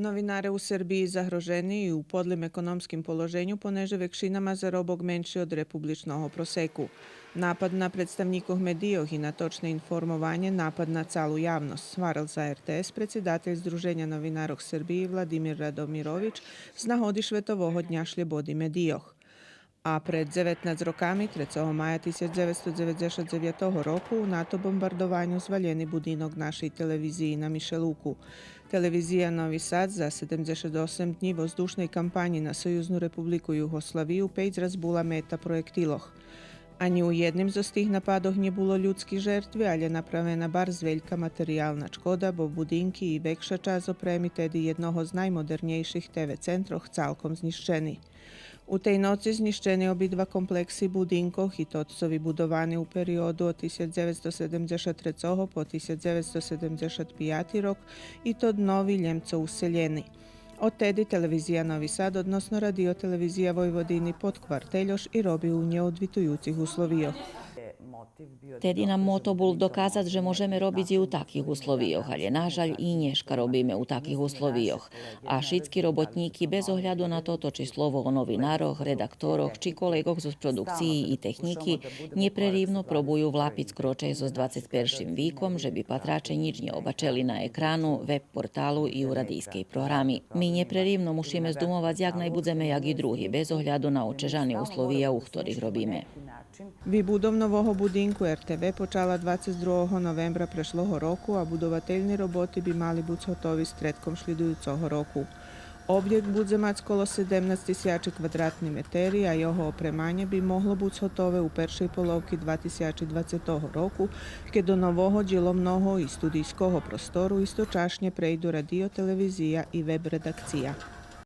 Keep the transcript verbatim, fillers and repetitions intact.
Новинаре у Сербиї загрожени и у подлим економским положеню, понеже векшина ма заробок менши од републичного просеку. Напад на представнїкох медийох и на точне информованє напад на цалу явносц, гварел за Р Т С предсидатель Здруженя новинарох Сербиї Владимир Радомирович з нагоди Шветового дня шлєбоди медийох. А пред дзеветнац роками, трецого мая тисяч дзеветсто дзеведзешат дзевятого року, у нато бомбардованю звалєни будинок нашей телевизиї на Мишелуку. Телевизия Нови Сад за седемдзешат осем днї воздушней кампанї на Союзну Републику Югославию пейц раз була мета проєктилох. Анї у єдним зоз тих нападох нє було людски жертви, алє направена барз велька материялна чкода, бо будинки и векша часц опреми теди єдного з наймодернєйших Т В центрох цалком знїщени. У тей ноци знїщени обидва комплекси будинкох, и тот цо вибудовани у периоду од тисяч дзеветсто седемдзешат трецого по тисяч дзеветсто седемдзешат пияти рок, и тот нови лєм цо уселєни. Одтеди Телевизия Нови Сад, односно Радио-телевизия Войводини, подквартельош и роби у нєодвитуюцих условийох. Теди нам мото бул доказац же можеме робиц и у таких условийох, алє, на жаль, и нєшка робиме у таких условийох. А шицки роботнїки, без огляду на тото чи слово о новинарох, редакторох, чи колеґох зоз продукциї и технїки, нєпреривно пробую влапиц крочай зоз двацец першим виком, же би патраче нїч нє обачели на екрану, веб-порталу и у радийскей програми. Ми нєпреривно мушиме здумовац як най будземе як и други, без огляду на очежани условия у хторих робиме. Вибудов нового будинку Р Т В почала двацец другого новембра прешлого року, а будовательни роботи би мали буц готови стредком шлїдуюцого року. Обєкт будзе мац коло седемнац тисячи квадратни метери, а його опреманє би могло буц готове у першей половки два тисячи двацетого року, кед до нового дїловного и студийского простору источашнє прейду радио, телевизия и веб-редакция.